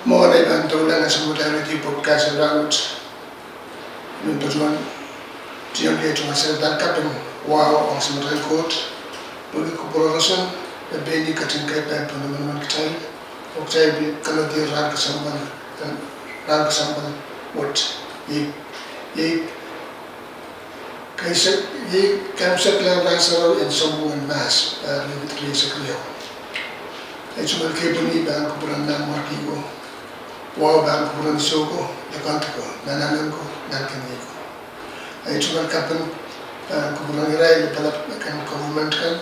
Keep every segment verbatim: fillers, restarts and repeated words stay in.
Mwohn ei pahn doula nan sapwellimatail radio broadcast en rahnwet, I men patohwan tiengki ei tungoal saledahn kaping wahu ong sapwellimatail Koht pwehki kupwure roson me pein ih ketin kaipaipene manaman kitail, oh kitail pil kaloidi rahn kesempwal, rahn kesempwal wet. Iei, iei kaimwiseklahn rahn sarawi en sounpwong en mahs, eh, riekid rieisek riau. Ei tungoal keipweni pahn kupwuren Nanmwarki ko, wahu pahn kupwuren Soko, Lekondko, Nanalen ko, Nankeniei ko. Ei tungoal kaping pahn kupwuren irail lapalap kan, government kan,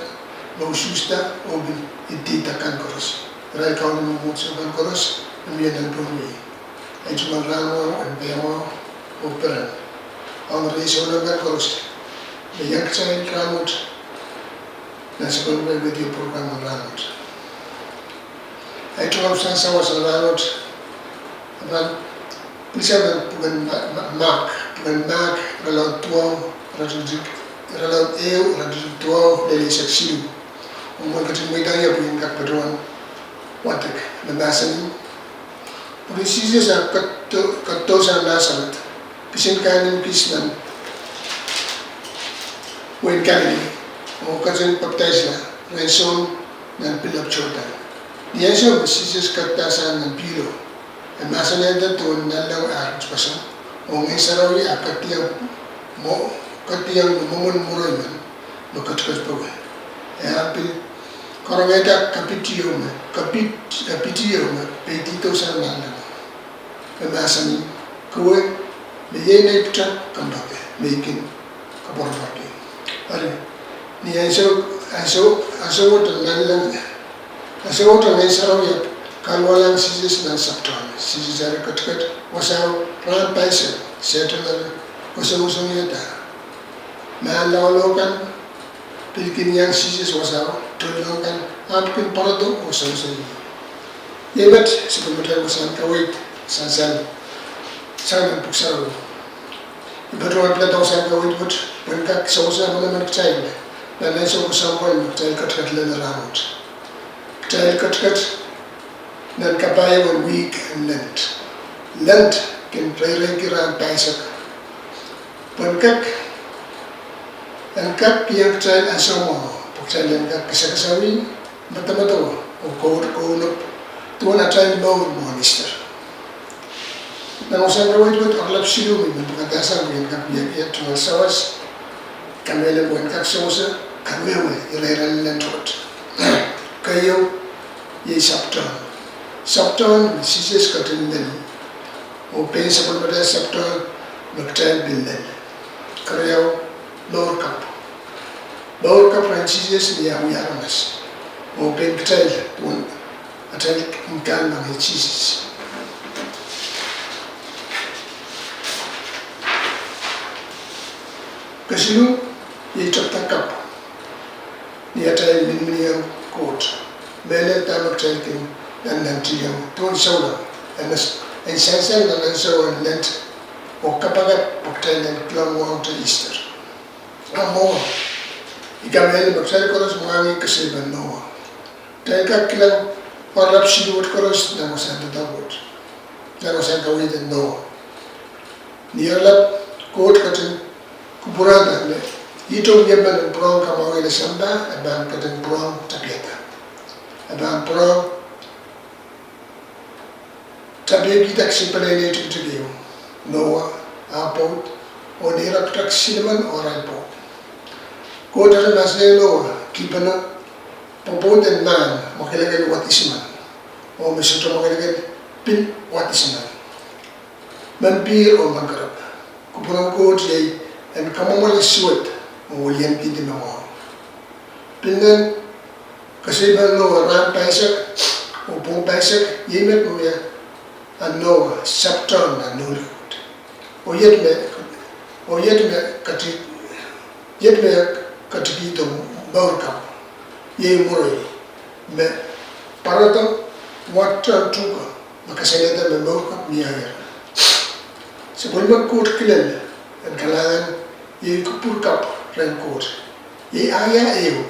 me usuhsda oh pil idihda kan koaros, irail kaunen mwomwohdiso kan koaros me mie nan Pohnpei. Ei tungoal rahnwet en pehmwahu oh peren ong riei souleng kan koaros me iang kitail rahnwet nan sapwellimatail radio program en rahnwet. Ei tungoal unsahn sawas en rahnwet, e pahn pil sang nan pwuken Ma-, Ma-, Mahk, pwuken Mahk, irelaud duwau, iretikitik, irelaud ehu, iretikitik duwau lel eisek siluh. Oh mwein ketin mweidohng ie pwe I en kak patohwan wadek, me mahsanih: Pwehki Sises ah ketido-, ketido sang Nasaret, kisin kahnimw kis nan wehin Kalili, oh ketin papidaisla rehn Sohn nan pillap Sordan. Ni ansou me Sises ketido sang nan pihlo, e mahsanihada duwen nanleng ah ritpeseng, oh Ngehn Sarawi ah ketidiong mwo-, ketidiong mwomwen mwuroi men me ketiket pwuko. E ahpw pil karongehda kapit ieu me, kapit, kapit ieu me peidihdo sang nanleng, me mahsanih: Kowe me iei nei pwutak kompoake, me I kin koapworopworki. Eri, ni ansou, ansou, ansou wet nanleng, ansou wet Ngehn Sarawi ahpw kahluwalahng Sises nan sapwtehn. Sises eri ketiket wasao rahn pahisek, Sehdan eri koasokoasoiada. Mahn loalokon pil kin iang Sises wasao, tohnleng kan ahpw kin pwarodo oh sewese ih. Iei met sapwellimatail wasahn kaweid sansal sang nan Pwuhk Sarawi. I patohwan pilada wasahn kaweid wet pwehn kak sewese manaman kitail nan ansou kesempwal me kitail ketiket lel rahnwet. Kitail ketiket nan kapai en wihk en Lent. Lent kin reireiki rahn pahisek pwehn kak, en kak kihong kitail ansou mwahu pwe kitail en kak kisakisawih, medemedewe oh kour koulop duwen atail mour mwohn Easter. Nan wasahn kaweid wet, oaralap siluh me I men pwekadahsang pwe I en kak wia tungoal sawas, kamehlele pwe en kak sewese kawehwe ire iren Lent wet. Keieu, iei sapwtehn. Sapwtehn me Sises ketin lel, oh pein sapwellimatail sapwtehn me kitail pil lel. Keriau, mour kapw. Mour kapw rehn Sises ni eh wia aramas, oh pein kitail duwen atail kin kahnleng Sises. Kesiluh, iei tepda kapw ni atail miniminiong Koht, mehlel dahme kitail kin nannantihong duwen souleng, en, en sansal nan ansou en Lent, oh kapakap pwe kitail en kilang mwahngte Easter. A mwo, I kamehlele me kitail koaros mwahngih kesempwal en Noah. Kitail kak kilang oaralap siluh wet koaros nan wasahn doadoahk wet, nan wasahn kaweid en Noah. Ni oaralap, Koht ketin kupwurehda me ihte wiepen en pwurehng kamwahwihala sampah, e pahn ketin pwurehng tapiada. E pahn pwurehng tapiekihda kisin peleinei tikitik ehu, Noah, ah pwoud, oh neirail pwutak silimen oh arail pwoud. Koht eri mahsanihong Noah kihpene pwopwoud en mahn mwakelekel wad isimen, oh me sohte mwakelekel pil wad isimen, men pihr oh men kerep. Kupwuren Koht iei en kamwomwala suwed oh wiliandi me mwahu. Pil nan kesempwal en Noah, rahn pahisek oh pwung pahisek, iei met me wia ah Noah sapwtehn nan nohn Koht. Oh iet me, oh iet me keti-, iet me ketikihdo mour kapw, iei mwuroi me pwarodo wadehr tuhke me kasalehda me mour kapw mieier. Sapwellime Koht kilel en kalahngan iei kupwur kapw rehn Koht. Iei ahi ehu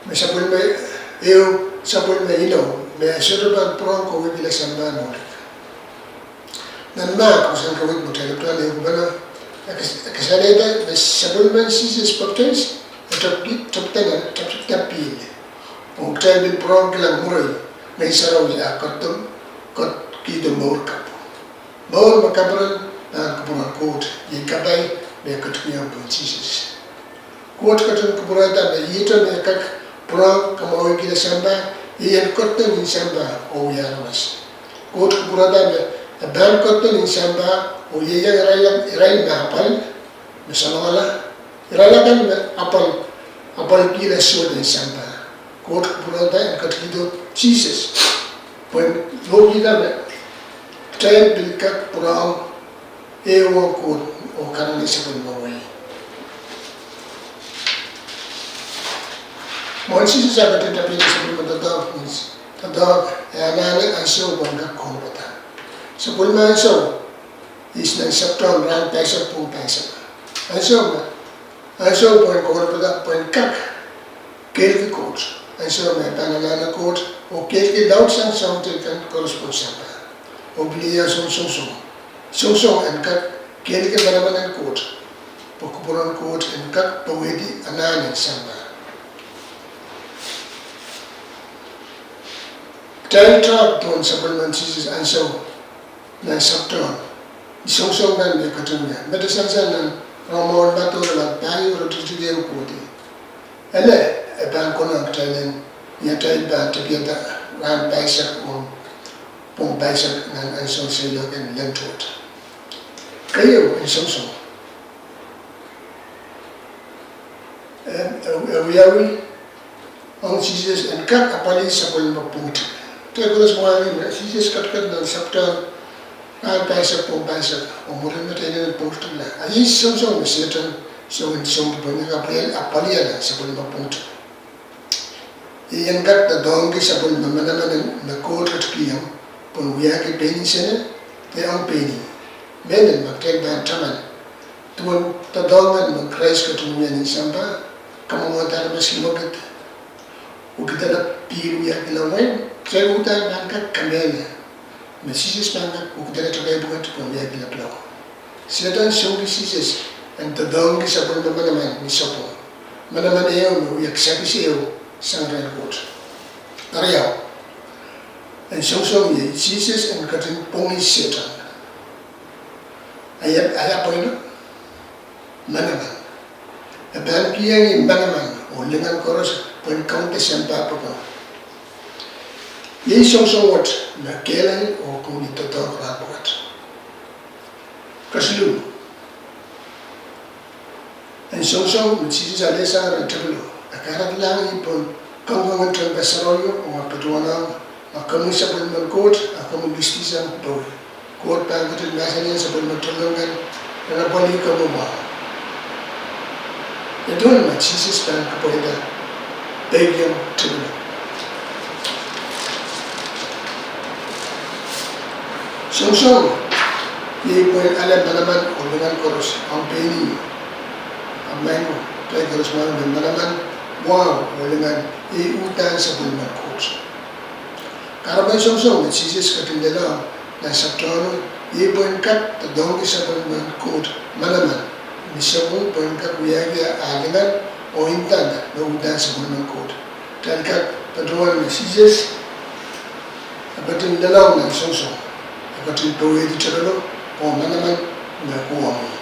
me sapwellime, ehu sapwellime inou Me sohte pahn pwurehng kohwei kihla sampah nohlik. Nan Mark, wasa kaweid, irelaud ehu lipton ehu kupwuren, e kasalehda me sapwellimen Sises Baptais, e tepki, tepda nan, tepda pihl. Oh kitail pil pwurehng kilang mwuri, Ngehn Sarawi ah ketido, ketikihdo mour kapw. Mour me kaperen, nan kupwuren Koht, iei kapai me ketikihong pohn Sises. Koht ketin kupwurehda me ihte me kak pwurehng kamwahwihkihla sampah, iei en ketido nin sampah oh wia aramas. Koht kupwurehda me e pahn ketido nin sampah, oh ieiang irail, irail me apwal, me salongala, irail akan me apwal, apwalkihla suwed en sampah. Koht kupwurehda en ketikihdo Sises, pwehn lohkihda me kitail pil kak pwurehng ehuong Koht oh kanenei sapwellime wehi. Mwohn Sises ah ketin tapihada sapwellime doadoahk, doadoahk, e anahne ansou pwehn kak kaunopada. Sapwellime ansou ihs nan Sapwtehn rahn pahisek pwung pahisek. Ansou me, ansou pwehn kaunopada, pwehn kak kehlki Koht. Ansou me pahn anahne Koht oh kehlki laudsang soahng teitei kan koaros pohn sampah. Oh pil iang song, song, song, song, song en kak kehlki manaman en Koht, pwe kupwuren Koht en kak powehdi anahn en sampah. Kitail kak pwurehng sapwellimen Sises ansou nan Sapwtehn, ni song, song kan me ketin wia. Mete sansal nan Rongamwahu en Matthew irelaud pahieu, iretikitik ehu kohdi. Ele, e pahn konehng kitail en, ni atail pahn tapihada rahn pahisek oh pwung pahisek nan ansou seiloak en Lent wet. Keieu en song, song. E, e, e wiawi ong Sises en kak apwalih sapwellime pwungtik. Kitail koaros mwahngih me Sises ketiket nan Sapwtehn rahn pahisek pwung pahisek, oh mwurin met e inenen pwungtik la. A iei song, song me Sehdan, song en song pwungtik, apwalih, apwalih la sapwellime pwungtik. Iei en kak doadoahngki sapwellime manaman me Koht ketikihong, pwehn wiahki pein Sehdan, de ong pein ih. Mehlel ma kitail pahn taman duwen doadoahk kan me Krais ketin wia nin sampah, kamwomwada aramas limwekid, wekidala pihl wiahkihla wein, kitail uhdahn pahn kak kamehlele me Sises pahn kak wekidala tokaipu kan pwehn wiahkihla pilawa. Sehdan sohte Sises en doadoahngki sapwellime manaman ni sapwung. Manaman ehu me wia kisakis ehu sang rehn Koht. Keriau en song, song iei Sises en ketin pwongih Sehdan. Ahi, ahi pweino? Manaman. E pahn kihong ih manaman oh lingan koaros pwehn kaunda sampah pwuko. Iei song, song wet me kehlail oh kin doadoahk rahn pwukat. Kesiluh en song, song me Sises alehsang rehn tepelo, e kahreklahng ih pwehn kongkong en Tehnpas Sarawio oh patohwanohng, ma komwi sapwellimen Koht, a komwi lisdisang powe. Koht pahn ketin mahsanihong sapwellime tohnleng kan en apwalih komwi mwahu. Nin duwen ma Sises pahn kapwaiada peikiong tepelo. Song, song iei pwehn ale manaman oh lingan koaros ong pein ih. A maing ko, kitail koaros mwahngih me manaman, wahu oh lingan iei uhdahn sapwellimen Koht. Kahrepen song, song me Sises ketin lelohng nan Sapwtehno, iei pwehn kak doadoahngki sapwellimen Koht manaman ni sapwung pwehn kak wiahki ah lingan oh ndanda me uhdahn sapwellimen Koht. Kitail kak patohwan me Sises e ketin lelohng nan song, song, e ketin powehdi tepelo oh manaman me kohwong ih.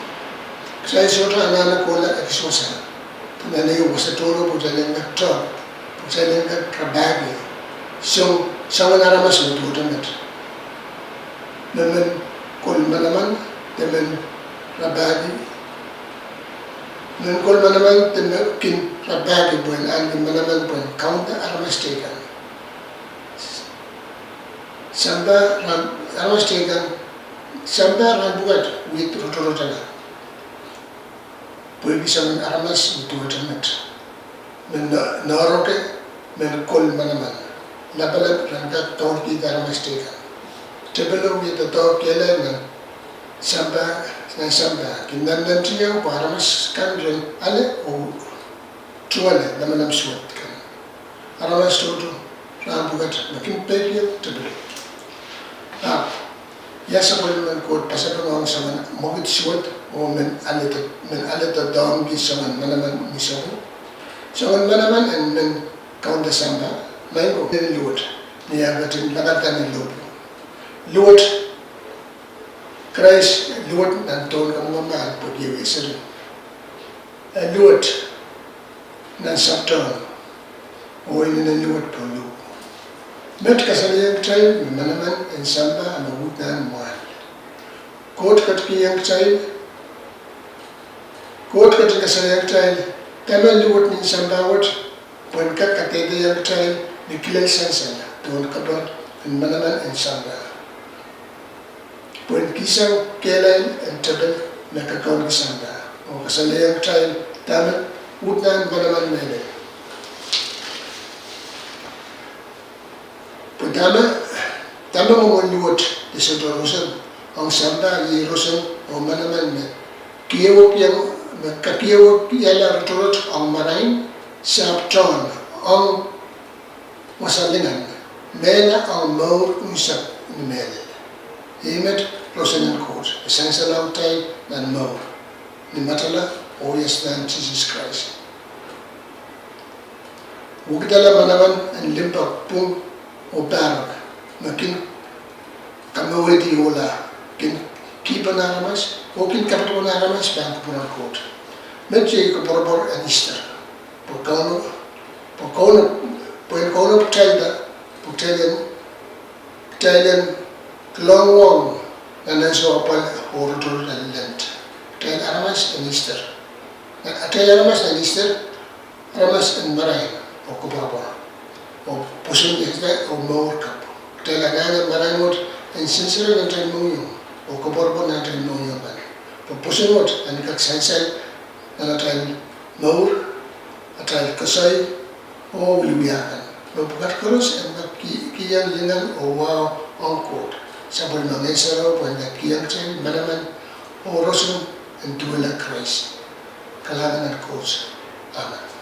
Kitail sohte anahne kohla ekis wasa. Nan ehu wasa tohrohr pwe kitail en kak, pwe kitail en kak rapahki soangen aramas me duwehte met. Me men kol manaman, de men rapahki, men kol manaman de men kin rapahki pwehn ahneki manaman pwehn kaunda aramas teikan. Sampah rahn, aramas teikan, sampah rahn pwukat wia rotorotala. Pwehki soangen aramas me duwehte met, men noaroke, men kol manaman, lapalap ren kak kaudkihda aramas teikan. Tepelo wia doadoahk kehlail nan sampah, nan sampah kin nannantiong pwe aramas kan ren ale oh tungoale lamalam suwed kan. Aramas tohto Rahn pwukat me kin peikiong tepil. Ahpw, ia sapwellimen Koht pasapeng ong soangen mwekid suwed oh men alehda, men alehda doahngki soangen manaman ni sounpwong? Soangen manaman en men kaunda sampah, maing ko, en luwet, ni eh ketin lakada ni lohpwu. Luwet, Krais luwet nan Tohn Kamwenge Mahl pwehki eh seri. E luwet nan sapwtehn, oh inenen luwet pohn lohpwu. Met kasalehiong kitail me manaman en sampah me uhdahn mwahl. Koht ketikihong kitail, Koht ketin kasalehiong kitail dahme luwet nin sampah wet, pwehn kak kadehdehiong kitail ni kilel sansal pohn kapehd en manaman en sampah, pwehn kihsang kehlail en tepil me kakaunki sampah, oh kasalehiong kitail dahme uhdahn manaman mehlel. Pwe dahme, dahme mwomwen luwet de sohte roson ong sampah, iei roson oh manaman me kiehwek, me kakiehwekiala rotorot ong marain, sapwtehn, ong wasa lingan, mehla ong mour unsek ni mehlel. Ih met roson en Koht me sansalohng kitail nan mour ni matala oh iasnan Sises Krais. Wekidala manaman en limpoak, pwung, oh pahrek me kin kamwehwehdi ohla, kin kihpene aramas, oh kin kapatapan aramas pahn kupwuren Koht. Met iei koapworopwor en Easter. Pwe Kauno, pwe Kauno, pwe en Kauno kitailda, pwe kitail en, kitail en kilenglahng nan ansou apwal oh rotorot en Lent. Kitail aramas en Easter. Atail aramas en Easter, aramas en marain oh koapworopwor, oh pwoson iasada oh mour kapw. Kitail anahne marain wet en sinsile nan atail mohngiong, oh koapworopwor nan atail mohngiong kan. Pwe pwoson wet en kak sansal nan atail mour, atail koasoi, oh wiewia kan. Lohpwukat koaros en kak ki-, kihong lingan oh wahu ong Koht. Sapwellime Ngehn Sarawi pwehn kak kihong kitail manaman oh roson en duwehla Krais. Kalahngan en Koht. Amen.